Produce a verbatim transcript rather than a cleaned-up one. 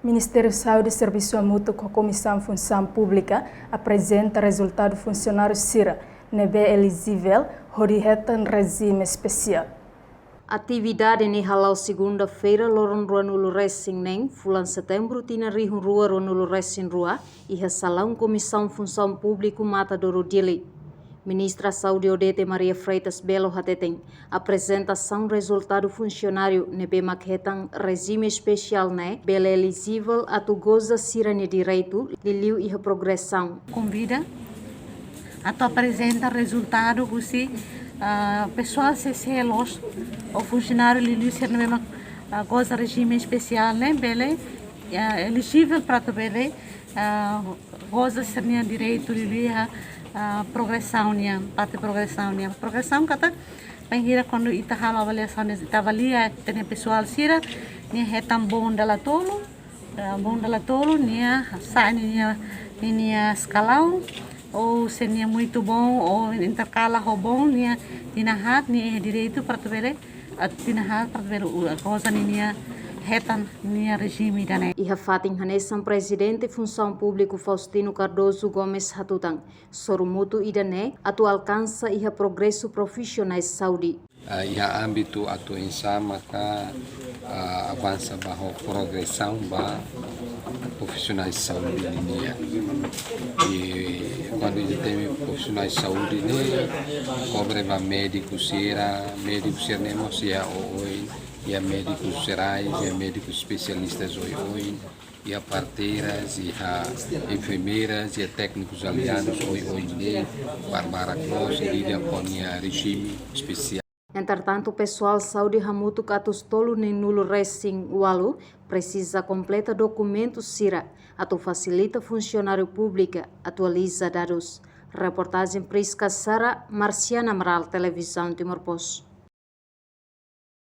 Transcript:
Ministériu Saúde servisu hamutuk ho Komisaun Funsaun Públika aprezenta rezultadu funsionáriu sira ne'ebé elijivel hodi hetan rejime espesiál. Atividade ne'e hala'o segunda-feira, loron ruanulu resin neen, fulan setembru, tinan rihun rua ruanulu resin rua, iha salaun Komisaun Funsaun Públika Matadouro, Dili. Ministra Saúde Odete Maria Freitas Belo hateten, aprezentasaun rezultadu funsionáriu ne'ebé mak hetan rejime espesiál ne'e bele elijivel atu goza sira-nia direitu, liuliu iha progresaun. Konvida atu aprezenta rezultadu husi, ah, pesoál C C loos, ou funsionáriu liuliu sira ne'ebé mak, ah, goza rejime espesiál ne'e bele, ah, elijivel para atu bele, ah, goza sira-nia direitu liuliu iha, ah, progresaun nian, parte progresaun nian. Progresaun katak, bainhira kuandu ita halo avaliasaun, ita avalia ita-nia pesoál sira-nia hetan boun dala tolu, ah, boun dala tolu, nia sa'e ninia, ninia eskalaun, ou se nia muito bom, ou interkala ho boun, nia tinan haat, nia iha direitu para atu bele, ah, tinan haat para atu bele, ah, goza ninia hetan nia rejime ida-ne'e. Iha fatin hanesan, Prezidente Funsaun Públika Faustino Cardoso Gomes hatutan, sorumutu ida-ne'e atu alkansa iha progresu profisionál saúde. Ah, iha ámbitu atu oinsá maka, ah, avansa ba ho progresaun ba profisionál saúde nian. I kuandu ita temi profisionál saúde ne'e, kobre ba médiku sira, médiku sira ne'e mós iha oioin, iha médikus jerais, iha médikus espesialistas oioin, iha parteiras, iha enfermeiras, iha téknikus aliados oioin ne'e, barbarak loos, i lida ho nia rejime espesiál. Entretantu, pesoál saúde hamutuk atus tolu neenulu resin ualu presiza kompleta dokumentu sira atu fasilita funsionáriu públika atualiza dadus. Reportajen Prisca Sara, Marciana Amaral, Televizaun Timor Post.